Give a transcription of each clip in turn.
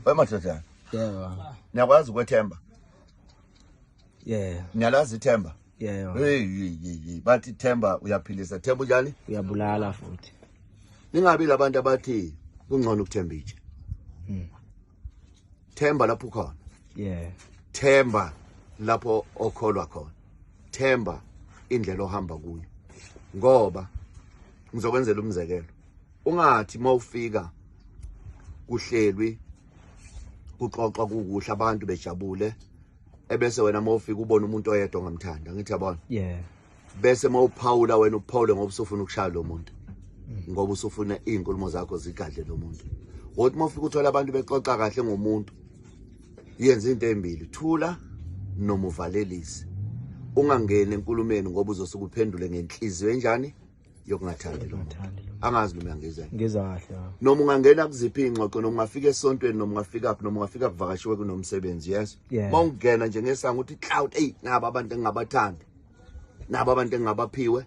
Wemadodana. Yebo. Niyakwazi ukwethemba? Yeah. Niyalazi ithemba? Yebo. Hey hey hey, hey. Bathi ithemba uyaphilisa. Themba unjani? Uyabulala futhi. Ningabi labantu abathi kungcono ukuthemba itshe. Themba lapho ukhona. Yeah. Themba lapho okholwa khona. Themba indlela ohamba kuyo. Ngoba ngizokwenzela umzekelo. Ungathi mawufika kuhlelwi kuxoxwa kukuhle abantu bejabule ebese wena mawufika ubona umuntu oyedwa ongamthanda, ngithi yabona. Yeah. Bese mawuphawula wena uphawule ngoba usufuna ukushaya lo muntu. Ngoba usufuna izinkulumo zakho zigadle lo muntu. Wothi mawufika uthola abantu bexoxa kahle ngomuntu, yenza into ezimbili, thula noma uvalelise. Ungangeni enkulumeni ngoba uzosuka uphendule ngenhliziyo enjani yokungathandi lo muntu. Ungathandi lo muntu. Angazi noma uyangizwa. Ngizwa kahle baba. Noma ungangena kuziphi iy'ngxoxo, noma ungafika esontweni, noma ungafika phi, noma ungafika kuvakashiwe kunomsebenzi, yes. Yeah. Uma ungena nje ngesango uthi cloud, eyi naba abantu engingabathandi, naba abantu engingabaphiwe,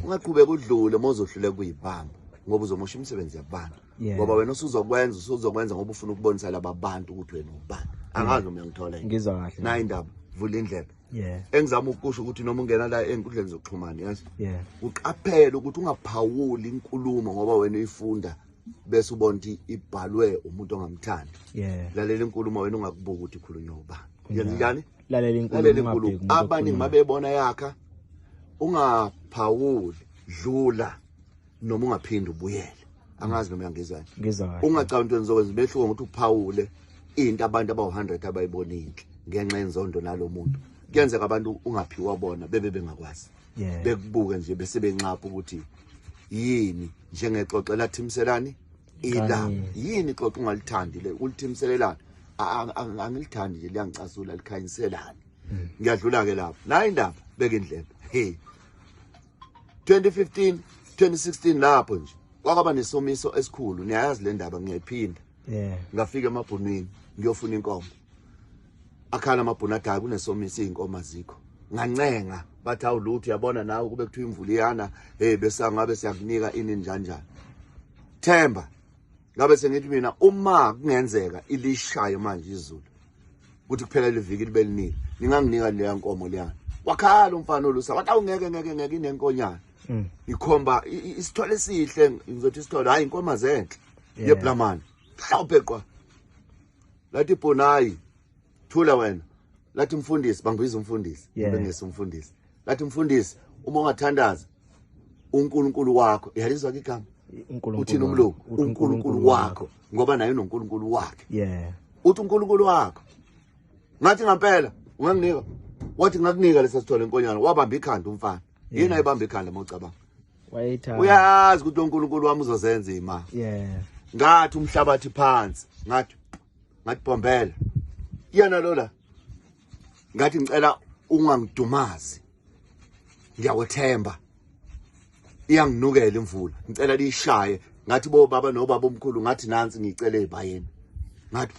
ungaqhubeka udlule uma uzohluleka kuyibamba, ngoba uzomosha imisebenzi yabantu. Yeah. Ngoba wena usuzokwenza ngoba ufuna ukubonisa laba bantu ukuthi wena ubani. Angazi noma uyangithola yini. Ngizwa kahle. Nayi indaba, vula indlebe. Yeah. Engizama ukusho ukuthi noma ungena la ey'nkundleni zokuxhumana, yes. Yeah. Uqaphele ukuthi ungaphawuli inkulumo ngoba wena uyifunda bese ubona ukuthi ibhalwe umuntu ongamthandi. Yeah. Lalela inkulumo wena ungakubuka ukuthi ikhulunywa ubani. Yenza njani? Lalela inkulumo. Lalela inkulumo. Ungabheki umuntu Abaningi okhulumayo. mabebona yakha ungaphawuli, dlula noma ungaphindi ubuyele. Angazi noma uyangizwa. Ngizwa kahle. Ungacabangi into enizokwenza umehluko ngokuthi uphawule into abantu abawu-100 abayibona inhle ngenxa yenzondo nalomuntu. Kuyenzeka abantu ungaphiwa bona bebe bengakwazi. Yeah. Bekubuke nje bese benxapha ukuthi yini njengexoxo lathimselani ilanga. Kanye. Yini ixoxo ungalithandi le ulithimselelani? Angilithandi nje, liyangicasula, likhanyiselani. Ngiyadlula ke lapho. Nayi indaba, beka indlebe. Hey. 2015, 2016 lapho nje kwakaba nesomiso esikhulu. Niyayazi le ndaba, ngiyayiphinda. Yeah. Ngafika emabhunwini ngiyofuna inkomo. Akhala amabhunu athi hayi kunesomiso, izinkomo azikho. Ngancenga bathi awu lutho, uyabona nawe kube kuthiwa imvula iyana, hey bese ngabe siyakunika ini njani njani. Themba ngabe sengithi mina uma kungenzeka ilishaye manje izulu kuthi kuphela leviki libe linile, ninganginika leya nkomo leyana. Wakhala umfana olusa wathi awu ngeke ngeke ngeke inenkonyana. Ikhomba isithole esihle, ngizothi isithole, hayi inkomo zenhle. Yeah. Yeblamani mhlawumbe qwa lathi ibhonayi thula wena, lathi mfundisi, bangibiza umfundisi. Yeah. Ngibengese umfundisi, lathi mfundisi uma ungathandaza uNkulunkulu wakho, yalizwa ke igama uNkulunkulu uthini wakho. umlungu, Uthi uNkulunkulu wakho, ngoba naye unoNkulunkulu wakhe. Yeah. Uthi uNkulunkulu wakho, ngathi ngempela unganginika, wathi ngakunika lesa sithole inkonyana. Wabamba ikhanda umfana. Yeah. Yini ayibamba ikhanda mawucabanga? Wayethanda. Uyazi ukuthi uNkulunkulu wami uzozenza imali. Yeah. Ngathi umhlabathi phansi, ngathi bombela yena lola, ngathi ngicela ungangidumazi, ngiyakwethemba, iyanginukela imvula, ngicela liyishaye. Ngathi bo baba nobaba omkhulu, ngathi nansi ngicela ezibayeni, ngathi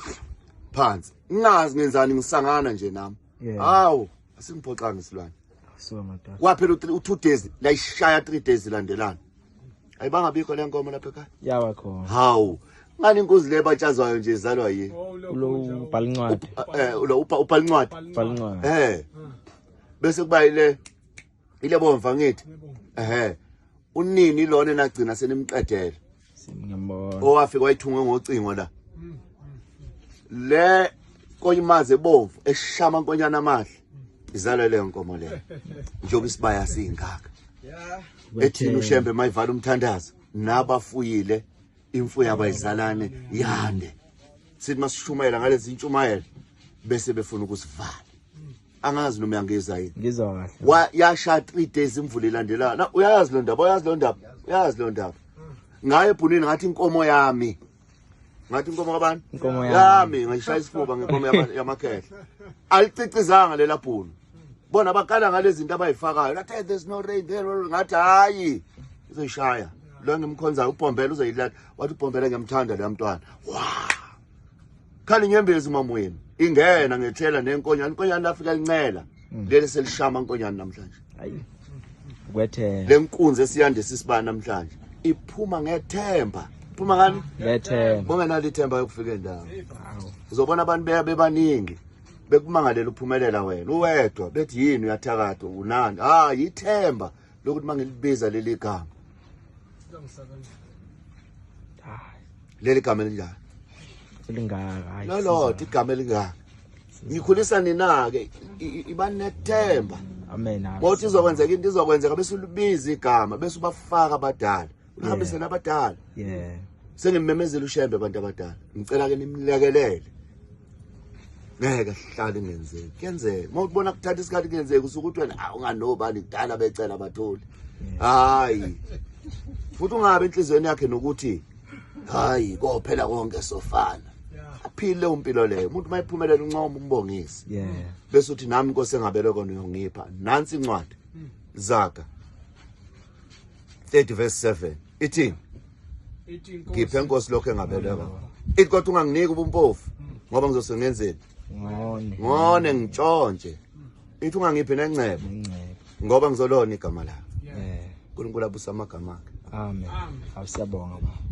phansi, ngingazi ngenzani, ngisangana nje nami. Yeah. Hawu, asingiphoxanga isilwane. Suka madoda. Kwaphela u2 days layishaya, 3 days ilandelana, ayibanga bikho le nkomo lapha ekhaya. Yawa khona. Hawu, ngani inkunzi le batshazwayo nje izalwa yini? Lo ubhala incwadi. Lo ubhala incwadi. Ubhala incwadi. Bese kuba ile bomva ngithi. Unini lona enagcina senimqedele? Singambona. Owafika wayithungwe ngocingo la. Le konyimaze ebomvu eshama inkonyana amahle. Izalwa leyo nkomo leyo. Njengoba isibaya singaka. Ethini uShembe mayivala umthandazo nabafuyile imfuyo abayizalane yande. Sithi masishumayela ngalezi intshumayelo bese befuna ukusivala. Angazi noma uyangizwa yini. Ngizwa kahle. Wa yasha 3 days imvula ilandelana. Uyazi lo ndaba, uyazi lo ndaba, uyazi lo ndaba. Ngaye ebhunwini ngathi inkomo yami. Ngathi inkomo kabani? Inkomo yami. Yami, ngayishaya isifuba ngenkomo yamakhehla. Alicicizanga lela bhunu. Bona bakala ngalezi zinto abayifakayo. Lathi hey, there's no rain there. Ngathi hayi uzoyishaya. Lo ngimkhonzayo uBhombela uzoyilala. Wathi uBhombela ngiyamthanda lo mntwana. Wow. Khala inyembezi mamweni. Ingena ngethela nenkonyana, inkonyana lafika lincela. Leli selishama inkonyana namhlanje. Hayi. Kwethela. Lenkunzi esiyandisa isibani namhlanje iphuma ngethemba. Uphuma ngani? Ngethemba. Bongenalo ithemba yokufika endawo. Awu. Uzobona abantu beya bebaningi bekumangalela uphumelela wena uwedwa bethi yini uyathakatha unani. Ah, yithemba lokuthi mangilibiza leli gama. Hayi. Leli gama elinjani? Elingaka. Hayi. Lolodwa igama elingaka. Ngikhulisa nina ke iba nethemba. Amen. Hayi, Ngothi izokwenzeka into izokwenzeka bese ulibiza igama bese ubafaka abadala. Uhambise nabadala. Yeah. Sengimemezela uShembe abantu abadala. Ngicela ke nimlekelele. Ngeke sihlale ngenzeki. Kuyenzeka. Uma ubona kuthatha isikhathi kuyenzeka usuke uthi wena awu unganobani kudala becela batholi. Hayi. Futhi ungabe enhlizweni yakhe nokuthi hayi kophela konke sofana. Aphile impilo leyo. Umuntu mayiphumelela uncoma umbongise. Yeah. Bese uthi nami inkosi engabelwe kona uyongipha. Nansi incwadi. Zaga 30 verse 7. Ithini? Ithi inkosi. Ngiphe inkosi lokho engabelwe kona. Ithi kodwa unganginiki ubumpofu ngoba ngizose ngenzeni? Ngone. Ngone ngitshontshe. Ithi ungangiphi nengcebo Ngcebo. ngoba ngizolona igama lakho. Yeah. uNkulunkulu abusa amagama akhe. Amen. Amen. Awu siyabonga baba.